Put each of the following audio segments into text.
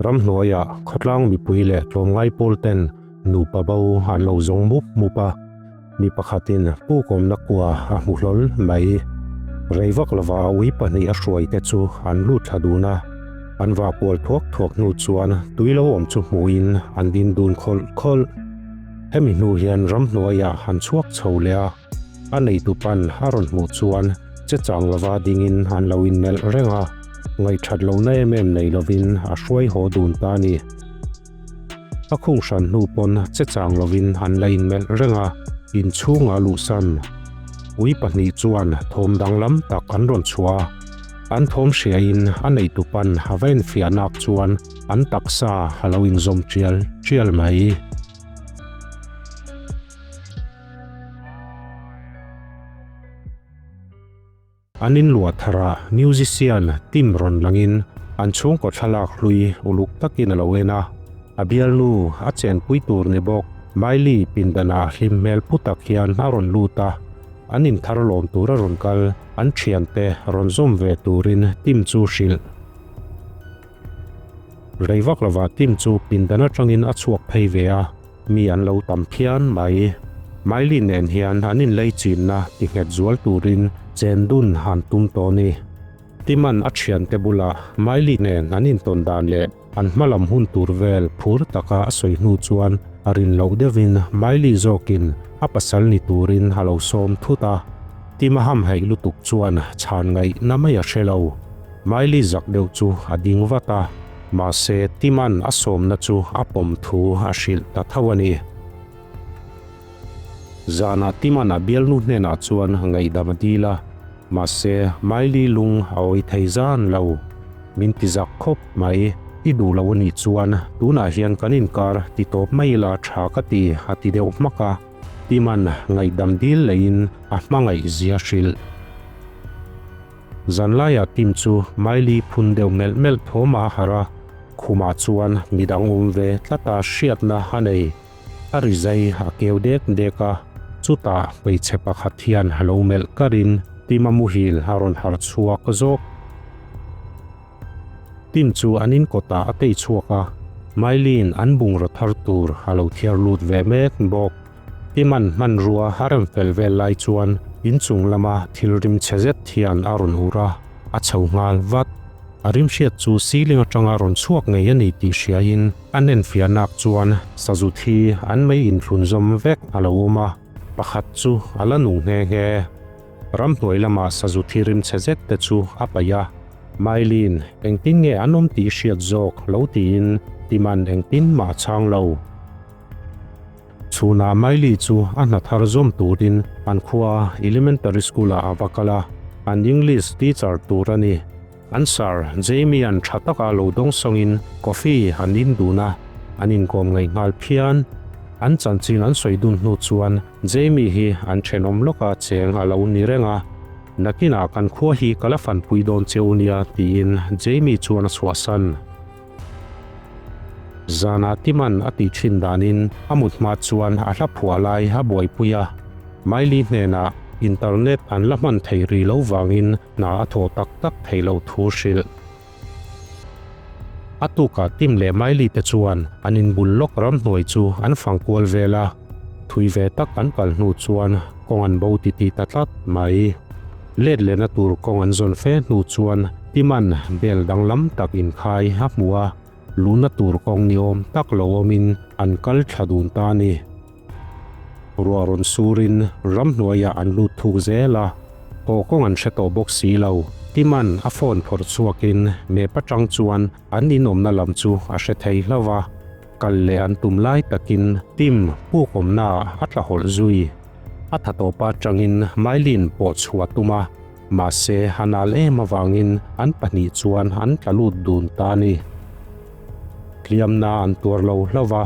Ramhnuaiah khawtlang mipui leh tlawmngai pawl ten nupa bo an lo zawng mup mup a, mi pakhatin pukawmna kua a hmu hlawl mai. Rei vak lova ui pahnih a hruai te chu an lut thla dun a, an vah kual thuak thuak hnu chuan tui lo awm chu hmuhin an din dun khawlh khawlh. Hemi hnu hian ramhnuaiah an chhuak chho leh a. A neitu pan a rawn hmuh chuan che chang lova dingin an lo inmelh reng a, ngaihthat lohna em em nei lovin a hruai haw dun ta a ni. A khung hran hnu pawn che chang lovin an la inmelh reng a, inchhungah luhsan ui pahnih chuan thawm danglam tak an rawn chhuah a, an thawm hriain a neitu pan a va enfiah nak chuan an taksa a lo inzawm tial tial mai. An inluah tharah musician team rawn langin an chhungkaw thlalak hlui uluk takin a lo en a. A bialnu a chenpui tur ni bawk Miley pindanah hlim hmel pu tak hian a rawn lut a, an inthar lawm tur a rawn kal, an thiante rawn zawm ve turin team chu hrilh. Rei vak lovah team chu pindan atangin a chhuak phei ve a. Mi an lo tam phian mai. Miley nen hian an inlei chinna ti nghet zual turin chen dun han tum tawh a ni. Timan a thiante bulah Miley nen an intawn dan leh an hmalam hun tur vel phur taka a sawi hnu chuan a rin loh deuhin Miley zawkin a pasal ni turin a lo sawm thut a. Tima hamhaih lutuk chuan chhan ngaihna mai a hre lo. Miley zak deuh chu a ding vat a. Mahse, Timan a sawmna chu a pawm thu a hrilh ta tho a ni. Zanah Timan a bialnu hnenah chuan ngaihdam a dil a, mahse, Miley lung a awi thei zan lo. Min ti zak khawp mai, i duh lo a nih chuan tunah hian kan inkar ti tawp mai ila tha ka ti, a ti deuh hmak a. Timan ngaihdam dil leiin a hmangaih zia hrilh. Zanlaiah Tim chu Miley phun deuh melh melh thawm a harh a, khumah chuan midang awm ve tlata hriatna a nei. A ri zai a keu dek dek a, chutah hmeichhe pakhat hian a lo melh karin Tim a muhil a rawn harh chhuak zawk. Tim chu an in kawtah a tei chhuak a, Miley-in an bungraw thar tur a lo thiar lut ve mek bawk. Timan hmanrua a rem fel vel lai chuan inchung lama thil rim chhe zet hian a rawn ur a, a chho nghal vat. A rim hriat chu ceiling atanga rawn chhuak ngei a ni tih hriain a nenfiah nak chuan sazu thi an mei inthlun zawm vek a lo awm a, pakhat chu a la nung nghe nghe. Ramhnuai lama sazu thi rim chhe zet te chu a paih a, Mylene engtin nge an awm tih hriat zawk lo tiin Timan engtin mah a chhang lo. Chhunah Miley chu a hna thar zawm turin an khua Elementary School-ah a va kal a, an English teacher tur a ni. An sir Jamie-a'n tha taka lo dawng sawngin coffee an in dun a, an inkawm ngaih nghal phian. An chanchin an sawi dun hnu chuan Jamie hi an thenawm lawka cheng a lo ni reng a, Nakinah kan khua hi ka la fanpui dawn che u nia tiin Jamie chuan a chhuahsan. Zanah Timan a tih thin danin a mut hma chuan a hla phuah lai a buaipui a, Miley hnenah internet an la hman thei rih lo vangin hna a thawh tak tak thei lo thu hrilh. A tukah Tim leh Miley te chuan an inbul lawk ramhnuai chu an fang kual vel a, thui ve tak an kal hnu chuan kawng an bo titih ta tlat mai. Let lehna tur kawng an zawn fe hnu chuan Timan bel danglam tak inkhai a hmu a, luhna tur kawng ni awm tak lo awmin an kal thla dun ta a ni. Ruah rawn surin ramhnuaiah an lut thuk zel a, haw kawng an hre tawh bawk si lo. Timan a phone phawrh chhuakin map atang chuan an inawmna lam chu a hre thei hlauh a, kal leh an tum lai takin Tim puk awmnaah a tla hawlh zui. A tha tawpa atangin Mylene pawh chhuah tum a, mahse a nal em avangin an pahnih chuan an tla lut dun ta a ni. Hliamna an tuar lo hlauh va,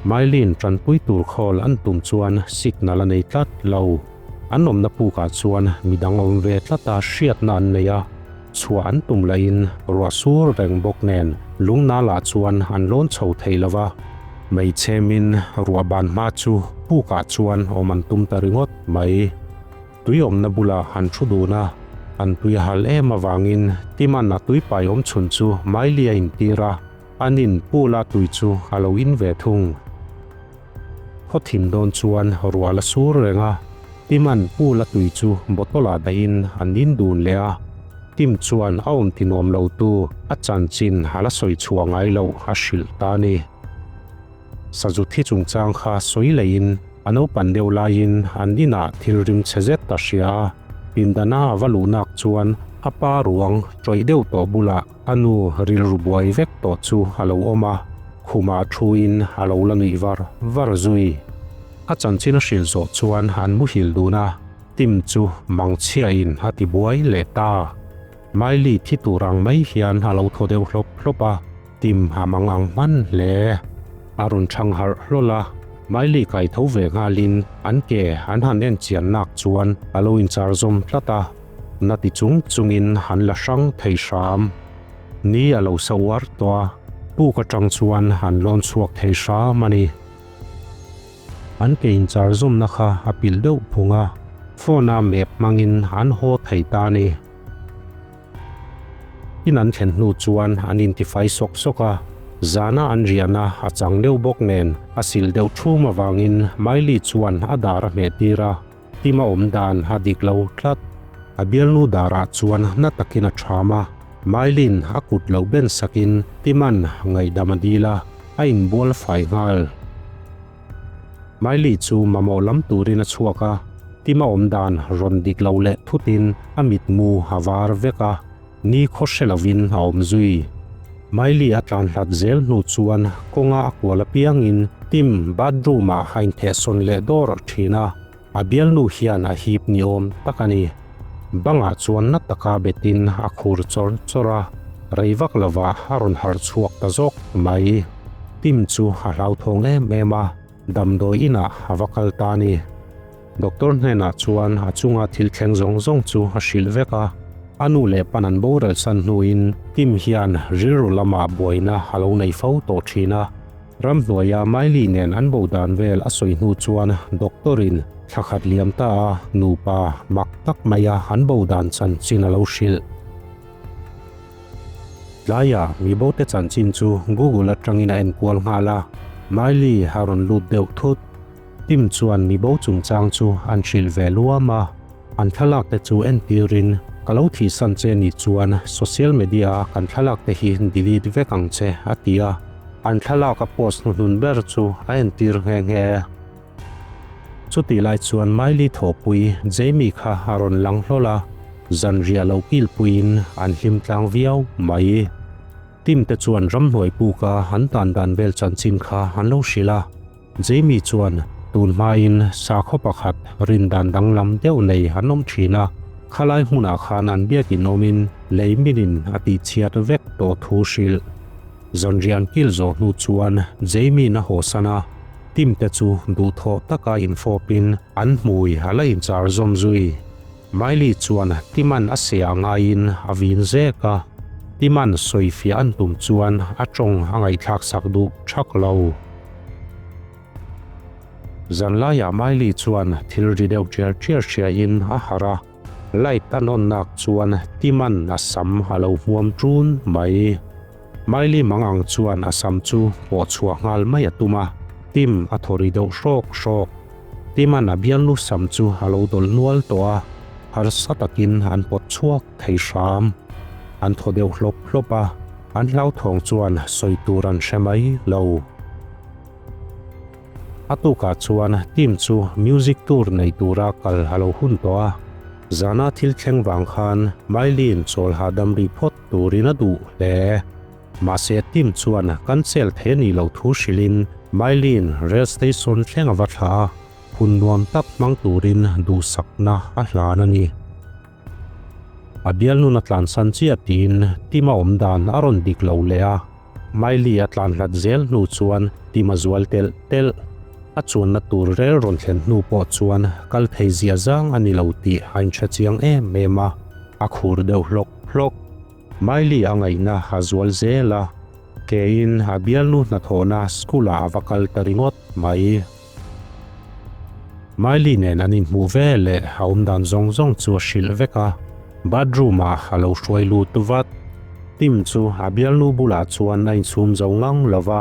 Mylene tanpui tur khawl an tum chuan signal a nei tlat lo. An awmna pukah chuan midang awm ve tlata hriatna an nei a, chhuah an tum lahin ruah sur reng bawk nen lungnalah chuan an lawn chho thei lo va. Hmeichhemin ruah ban hma chu pukah chuan awm an tum ta ringawt mai. Tui awmna bulah an thu dun a, an tui a hal em avangin Timan a tui pai awm chhun chu Miley a intir a. Anin pool-a tui chu a lo in ve thung. Khaw thim dawn chuan ruah la sur reng a, Tim-a'n pool-a tui chu bottle-ah dahin an in dun leh a. Tim chuan a awm ti nuam lo tu a chanchin a la sawi chhuah ngai loh a hrilh ta a ni. Sazu thi chungchang kha sawi leiin a naupan deuh laiin an inah thil rim chhe zet a hria a, pindana a va luhnak chuan a pa ruang tawih deuh tawh bulah a nu rilru buai vek tawh chu a lo awm a, khumah thuin a lo la nuih var var zui. A chanchin a hrilh zawh chuan an muhil dun a, Tim chu mangchhiain a ti buai leh ta. Miley thi tur ang mai hian a lo thaw deuh hlawp hlawp a. Tim a mang ang hman hle. A rawn chhang harh hlawl a, Miley kai tho ve nghalin an ke an han en chian nak chuan a lo inchar zawm tlat a, na ti chung chungin an la hrang thei hram. Ni a lo sa uar tawh a, puk atang chuan an lawn chhuak thei hram a ni. An ke inchar zawmna kha a pilh deuh phung a, phone-a map hmangin an haw thei ta a ni. In an thlen hnu chuan an intifai sawk sawk a, zana an riahna a chang deuh bawk nen a sil deuh thum avangin Miley chuan a dar a hmeh tir a, Tim a awm dan a dik lo tlat. A bialnu darah chuan na takin a ṭham a, Miley-in a kut lo ben sakin Tim-a'n ngaihdam a dil a, a inbual fai nghal. Miley chu mamawh lam turin a chhuak a, Tim a awm dan rawn dik lo leh thutin a mitmu a var vek a, ni khaw hre lovin a awm zui. Miley a tlan hlat zel hnu chuan kawnga a kual apiangin Tim bathroom ah a inthehsawn leh dawr thin a, A bialnu hian a hip ni awm tak a ni. Bangah chuan na taka betin a khur chawr chawr a, rei vak lovah a rawn harh chhuak ta zawk mai. Tim chu a hlauthawng em em a, damdawi inah a va kal ta a ni. Doctor hnenah chuan a chunga thil thleng zawng zawng chu a hrilh vek a. A nu leh pan an boral san hnuin Tim hian rilru lamah buaina a lo nei fo tawh thin a. Ramhnuaia Miley nen an bo dan vel a sawi hnu chuan doctor in thla khat liam ta a nupa mak tak maia an bo dan chanchin a lo hrilh. Tlaiah mi bote chanchin chu Google atangin a enkual nghal a, Miley a rawn lut deuh thut. Tim chuan mi bo chungchang chu an hrilh ve luam a. An thlalak te chu entirin, Ka lo thihsan che nih chuan social media a kan thlalak te hi delete vek ang che, a ti a. An thlalak a post hnuhnun ber chu a entir nghe nghe. Chutih lai chuan Miley thawhpui Jamie kha a rawn lang hlawl a, zanriah lo kilpuiin an hlim tlang viau mai. Tim te chuan ramhnuai puka an tan dan vel chanchin kha an lo hrilh a. Jamie chuan, Tun hmain sakhaw pakhat rin dan danglam deuh nei an awm thin a, khalai hmunah khan an biakin awmin lei minin a tihchhiat vek tawh thu hrilh. Zanrian kil zawh hnu chuan Jamie-in a hawsan a, Tim te chu duhthawh taka infawpin an hmui a la inchar zawm zui. Miley chuan Tim-a'n a seh a ngaiin a vin zek a, Tim-a'n sawifiah an tum chuan a tawng a ngaihthlaksak duh thak lo. Zanlaiah Miley chuan thil ri deuh tial tial hriain a harh a, light a nawn nak chuan Tim-a'n a sam a lo hmuam ṭun mai. Miley mang ang chuan a sam chu pawh chhuah nghal mai a tum a, Tim a thaw ri deuh hrawk hrawk. Tim-a'n a bialnu sam chu a lo dawlh nual tawh a, harsa takin an pawt chhuak thei hram. An thaw deuh hlawp hlawp a, an hlauthawng chuan sawi tur an hre mai lo. A tukah chuan team chu music tour nei tura kal a lo hun tawh a, zana thil thleng vang khan Miley-in chawl hahdam rih phawt turin a duh hle. Mahse team chuan cancel thei a nih loh thu hrilhin Miley-in rail station thleng a va thlah a, hun nuam tak hmang turin duhsakna a hlan a ni. A bialnun a tlansan chiah tiin Tim a awm dan a rawn dik lo leh a, Miley a tlan hlat zel hnu chuan Tim a zual telh telh. A chuanna tur rel rawn thlen hnu pawh chuan kal thei zia zang a ni lo tih a inhre chiang em em a, a khur deuh hlawk hlawk. Miley a ngaihna a zual zel a, keiin a bialnu hnathawhna school ah a va kal ta ringawt mai. Miley nen an inhmuh ve leh a awm dan zawng zawng chu a hrilh vek a, bathroom ah a lo hruai lut vat. Tim chu a bialnu bulah chuan a inchhum zo ngang lo va,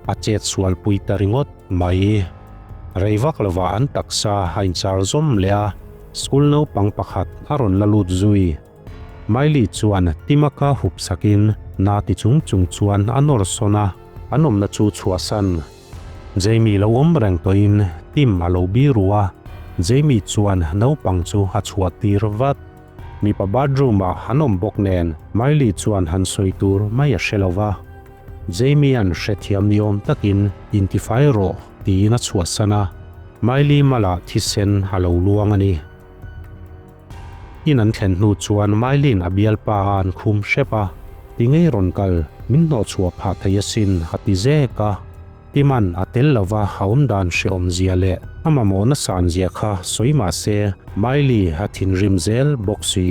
a chet sual pui ta ringawt mai. Rei vak lovah an taksa a inchar zawm leh a, school naupang pakhat a rawn la lut zui. Miley chuan Tima ka hup sakin na ti chung chung chuan a nawr sawn a, an awmna chu chhuahsan. Jamie lo awm reng tawhin Tim a lo biru a, Jamie chuan naupang chu a chhuah tir vat. Mipa bathroom ah an awm bawk nen Miley chuan han sawi tur mai a hre lo va. Jamie-a'n hrethiam ni awm takin intifai rawh tiin a chhuahsan a, Miley malah thisen a lo luang a ni. In an thlen hnu chuan Miley-in a bialpa a an khum hrep a, Ti ngei rawn kal, min hnawhchhuah phah thei asin a ti zek a. Timan a tel lova a awm dan hrehawm zia leh a mamawhna san zia kha sawi mah se Miley a thinrim zel bawk si.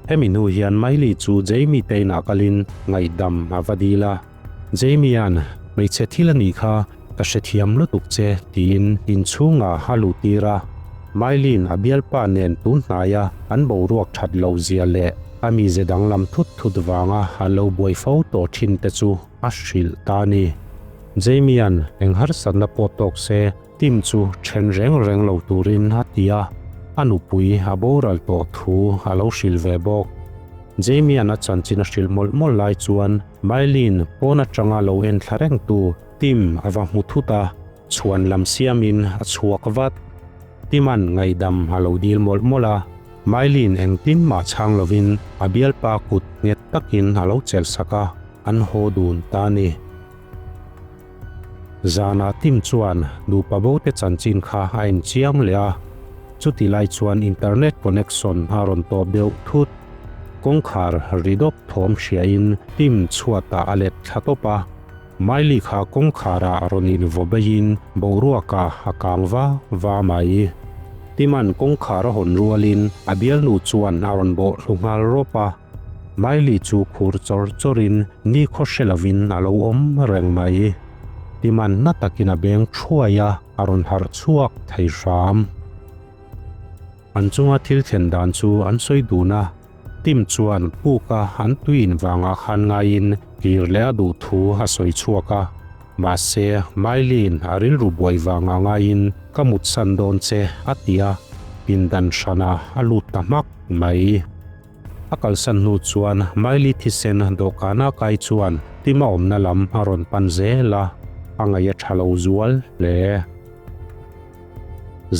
Hemi hnu hian Miley chu Jamie te inah kalin ngaihdam a va dil a. Jamie-a'n, Hmeichhe thil a nih kha, ka hrethiam lutuk che, tiin inchhungah a luh tir a. Miley-in a bialpa nen tun hnaia an boruak that loh zia leh a mize danglam thut thut vanga an lo buai fo tawh thin te chu a hrilh ta a ni. Jamie-a'n eng harsatna pawh tawk se Tim chu then reng reng lo turin a ti a, a nupui a boral tawh thu a lo hrilh ve bawk. Jamie-a'n a chanchin a hrilh mawlh mawlh lai chuan Mylene pawn atanga lo en thla rengtu Tim a va hmu thut a, chhuan lam siamin a chhuak vat. Tima'n ngaihdam a lo dil mawlh mawlh a, Mylene engtin mah chhang lovin a bialpa kut nghet takin a lo chelh sak a, an haw dun ta a ni. Zanah Tim chuan nupa bote chanchin kha a en chiang leh a, chuti lai chuan internet connection a rawn tawp deuh thut. Kawngkhar ri dawp thawm hriain Tim chhuatah a let thla tawp a, Miley kha kawngkharah rawn invaw beiin boruakah a kang va va mai. Tima'n kawngkhar a hawn rualin a bialnu chuan a rawn bawh thlu nghal rawp a. Miley chu khur chawr chawrin nikhaw hre lovin a lo awm reng mai. Timan na takin a beng thuai a, a rawn harh chhuak thei hram. An chunga thil thlen dan chu an sawi dun a, Tim chuan puka an tui in vangah khan ngaiin kir leh a duh thu a sawi chhuak a. Mahse, Miley-in a rilru buai vangah ngaiin ka mutsan dawn che a ti a, pindan hranah a lut ta hmak mai. A kalsan hnu chuan Miley thisen dawhkana kai chuan Tima awmna lam a rawn pan zel a, a ngaih a tha lo zual hle.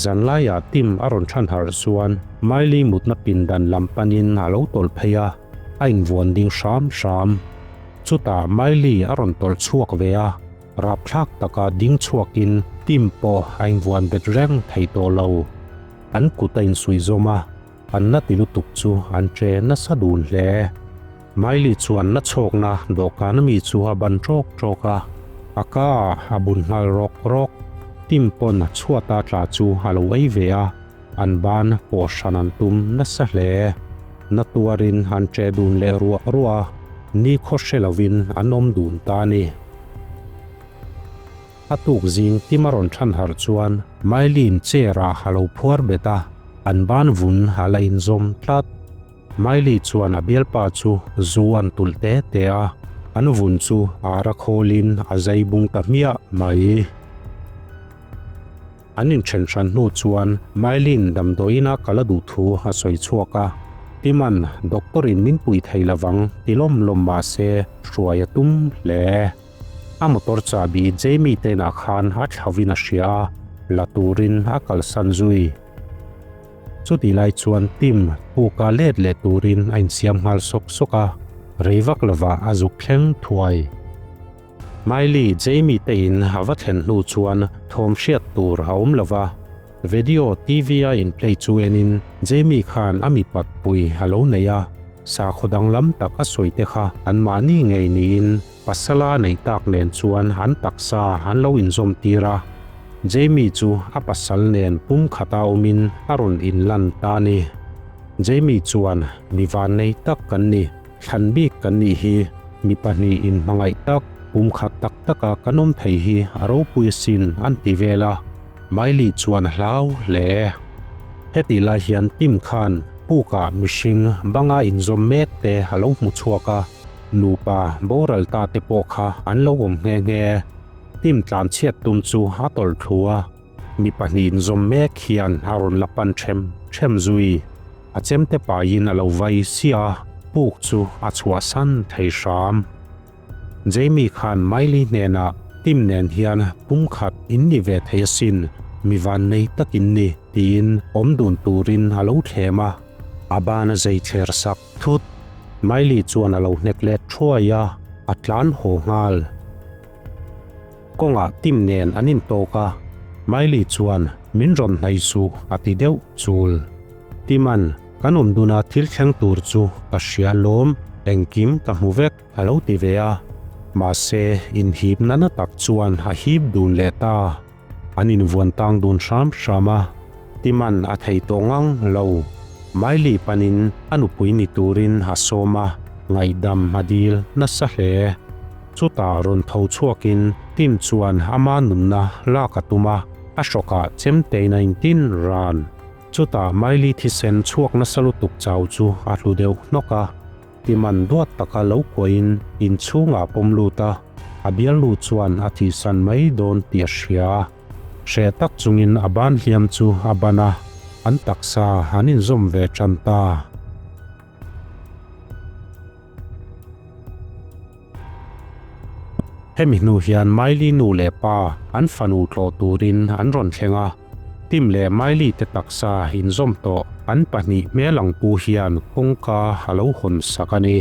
Zanlaiah Tim a rawn than harh chuan Miley mutna pindan lam panin a lo tawlh phei a, a invuan ding hram hram. Chutah Miley a rawn tawlh chhuak ve a, rapthlak taka ding chhuakin Tim pawh a invuan bet reng thei tawh lo. An kut a insuih zawm a. An na ti lutuk chu an che nasa dun hle. Miley chuan na chhawkna dawhkan ami chu a ban ṭawk ṭawk a, a ka ah a bun nghal rawk rawk. Tim pawn chhuata tla chu a lo ei ve a, an ban pawh hran an tum nasa hle. Na tuarin an che dun leh ruah ruah a, nikhaw hre lovin an awm dun ta a ni. A tuk zing Tim a rawn than harh chuan Miley-in chair ah a lo phuar bet a, an ban vun a la inzawm tlat. Miley chuan a bialpa chu zu an tulh te te a, an vun chu ara khawlin a zai bung ta hmiah mai. An inthen hran hnu chuan Miley-in damdawiin a kal a duh thu a sawi chhuak a, Tim-a'n doctor-in min pui thei lovang ti lawm lawm mah se hruai a tum hle. A motor chahbi Jamie te inah khan a thlauhin a hria a, la turin a kalsan zui. Chutih lai chuan Tim puka let leh turin a insiam nghal sawk sawk a, rei vak lovah a zuk thleng thuai. Miley Jamie te in a va thlen hnu chuan thawm hriat tur a awm lova, Video TV a in play chu enin Jamie khan a mipat pui a lo nei a, sakhaw danglam tak a sawi te kha anmahni ngei niin Pasala neih tak nen chuan an taksa an lo inzawm tir a, Jamie chu a pasal nen pum khata awmin a rawn inlan ta a ni. Jamie chuan, Mi vannei tak kan ni, thlan bik kan nih hi, mi pahnih inhmangaih tak, pum khat tak taka kan awm thei hi a ropui asin an ti vel a, Miley chuan a hlau hle. Hetih lai hian Tim khan. Pukah mihring banga inzawm mek te a lo hmu chhuak a, nupa boral ta te pawh kha an lo awm nghe nghe. Tim tlan chhiat tum chu a tawlh thlu a, mi pahnih inzawm mek hian a rawn la pan ṭhem ṭhem zui. A chemte paiin a lo vai sia a, puk chu a chhuahsan thei hram. Jamie khan Miley hnenah Tim nen hian pum khat in ni ve thei asin, mi vannei tak in ni, tiin awm dun turin a lo thlem a. A ban a zei thler sak thut. Miley chuan a lo hnek let thuai a, a tlan haw nghal. Kawngah Tim nen an intawk a, Miley chuan min rawn hnaih suh a ti deuh chul. Tima'n kan awm duna thil thleng tur chu ka hria lawm, engkim ka hmu vek a lo ti ve a. Mahse, inhip nana tak chuan a hip dun leh ta. An invuan tang dun hram hram a, Tima'n a thei tawh ngang lo. Miley panin a nupui ni turin a sawm a, ngaihdam a dil nasa hle. Chutah rawn tho chhuakin Tim chuan ama nunna lak a tum a, a hrawkah chemtein a intin ran. Chutah Miley thisen chhuak nasa lutuk chau chu a hlu deuh hnawk a, Tima'n duat taka lo kuahin inchhungah a pawm lut a, a bialnu chuan a thihsan mai dawn tih a hria. Hreh tak chungin a ban hliam chu a ban a, an taksa an inzawm ve tan ta. Hemi hnu hian Miley nu leh pa an fanu tlawh turin an rawn thleng a, Tim leh Miley te taksa inzawm tawh an pahnih hmel ang pu hian kawngka a lo hawn sak a ni.